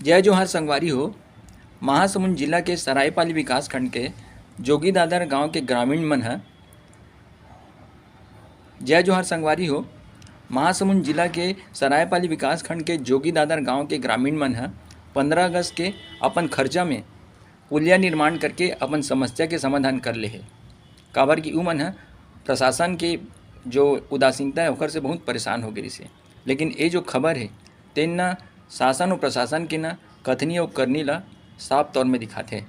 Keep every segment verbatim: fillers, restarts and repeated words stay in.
जय जोहार संगवारी हो। महासमुंद जिला के सरायपाली विकासखंड के जोगीदादर गांव के ग्रामीण मन ह जय जोहार संगवारी हो। महासमुंद जिला के सरायपाली विकासखंड के जोगीदादर गांव के ग्रामीण मन ह पंद्रह अगस्त के अपन खर्चा में पुलिया निर्माण करके अपन समस्या के समाधान कर ले हे। काबर कि उमन ह प्रशासन के जो उदासीनता है ओकर से बहुत परेशान हो गे रिहिस हे। लेकिन ये जो खबर है तेन न शासन और प्रशासन के न कथनी और करनी ला साफ तौर में दिखाथे।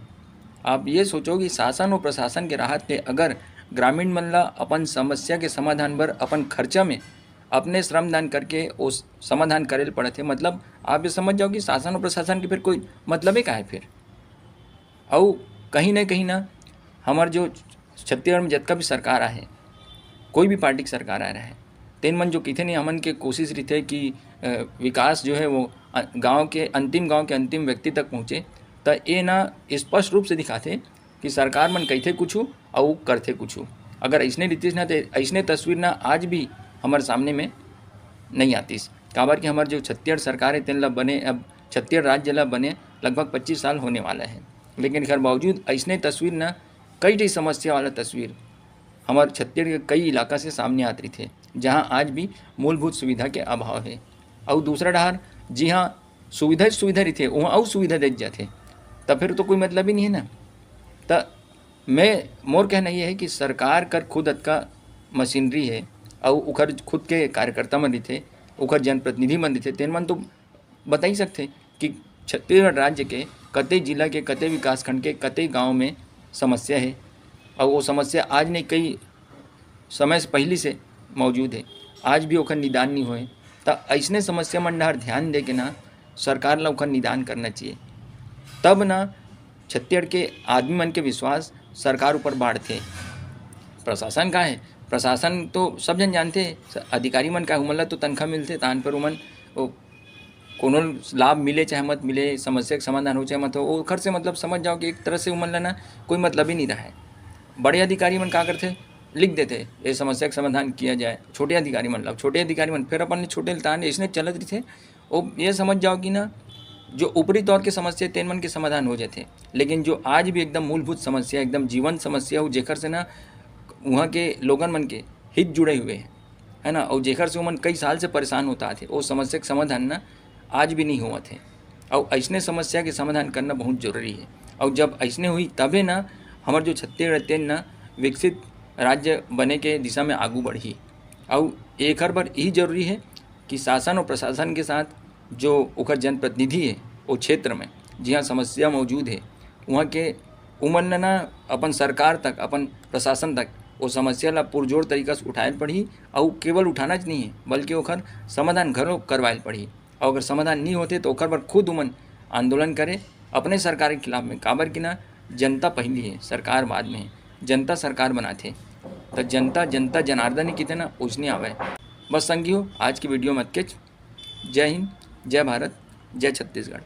आप ये सोचो कि शासन और प्रशासन के राहत ले अगर ग्रामीण मन ला अपन समस्या के समाधान बर अपन खर्चा में अपने श्रमदान करके वो समाधान करे ल पड़त हे, मतलब आप ये समझ जाओ कि शासन और प्रशासन के फिर कोई मतलबे का है फिर। अउ कहीं ना कहीं ना हमर जो छत्तीसगढ़ में जतका भी सरकार आहे, कोई भी पार्टी के सरकार आ रहा है, तेन मन जो किथे नहीं हमन के कोशिश रहिथे कि अ, विकास जो है वो अ, गांव के अंतिम गांव के अंतिम व्यक्ति तक पहुँचे, त ये ना स्पष्ट रूप से दिखाथे कि सरकार मन कहिथे कुछ अउ करथे कुछ। अगर ऐसने रहितिस ना तो ऐसने तस्वीर ना आज भी हमारे सामने में नहीं आतीस। काबर कि हमारे जो छत्तीसगढ़ सरकार है तेन ला बने, अब छत्तीसगढ़ राज्य ला बने लगभग पच्चीस साल होने वाला है, लेकिन एकर बावजूद ऐसने तस्वीर ना कई ठे समस्या वाला तस्वीर हमारे छत्तीसगढ़ के कई इलाका से सामने आत रहिथे, जहाँ आज भी मूलभूत सुविधा के अभाव है। अउ दूसरा डहार जिहाँ सुविधा सुविधा रहिथे वहाँ अउ सुविधा देत जाथे, त फिर तो कोई मतलब ही नहीं है ना। त मैं मोर कहना ये है कि सरकार कर खुद अतका मशीनरी है अउ ओकर खुद के कार्यकर्ता मन रहिथे, ओकर जनप्रतिनिधि मन रहिथे, तेन मन तो बता ही सकथे कि छत्तीसगढ़ राज्य के कते जिला के कते विकासखंड के कते गांव में समस्या है। अउ वो समस्या आज नहीं कई समय से पहली से मौजूद है, आज भी ओकर निदान नहीं होए। त ऐसने समस्या मन डहर ध्यान दे के ना सरकार ला ओकर निदान करना चाहिए, तब ना छत्तीसगढ़ के आदमी मन के विश्वास सरकार ऊपर बाढ़थे। प्रशासन का है, प्रशासन तो सब जन जानथे, अधिकारी मन का है, उमन ला तो तनख्वाह मिलथे, तान पर उमन वो कोनो लाभ मिले चाहे मत मिले, समस्या के समाधान हो चाहे मत हो, ओखर से मतलब समझ जाओ कि एक तरह से उमन ला ना कोई मतलब ही नहीं रहा है। बड़े अधिकारी मन का करथे, लिख देथे ये समस्या के समाधान किया जाए, छोटे अधिकारी मन ला, छोटे अधिकारी मन फिर अपन ले छोटे तान ऐसने चलत रहिथे। वो ये समझ जाओ कि ना जो ऊपरी तौर के समस्या तेन मन के समाधान हो जाथे, लेकिन जो आज भी एकदम मूलभूत समस्या, एकदम जीवन समस्या हो, जेकर से ना वहाँ के लोगन मन के हित जुड़े हुए हैं, है ना, और जेकर से उमन कई साल से परेशान होत आथे, वो समस्या के समाधान ना आज भी नहीं होवत है। और ऐसने समस्या के समाधान करना बहुत जरूरी है। और जब ऐसने हुई तबे ना हमार जो छत्तीसगढ़ तेन ना विकसित राज्य बने के दिशा में आगू बढ़ी। और एकर बर यही जरूरी है कि शासन और प्रशासन के साथ जो ओकर जनप्रतिनिधि है वो क्षेत्र में जिहाँ समस्या मौजूद है, वहाँ के उमन ल ना अपन सरकार तक, अपन प्रशासन तक वो समस्या ला पुरजोर तरीका से उठाए ल पड़ही। अउ केवल उठाना च नहीं है, बल्कि ओकर समाधान घलो करवाए ल पड़ही। अउ अगर समाधान नहीं होते तो ओकर बर खुद उमन आंदोलन करे अपने सरकार के खिलाफ में, काबर कि ना जनता पहली है, सरकार बाद में है। जनता सरकार बनाथे, तो जनता, जनता जनार्दन ही किथे ना, उसने आवे। बस संगी हो, आज की वीडियो में अतकेच। जय हिंद, जय भारत, जय छत्तीसगढ़।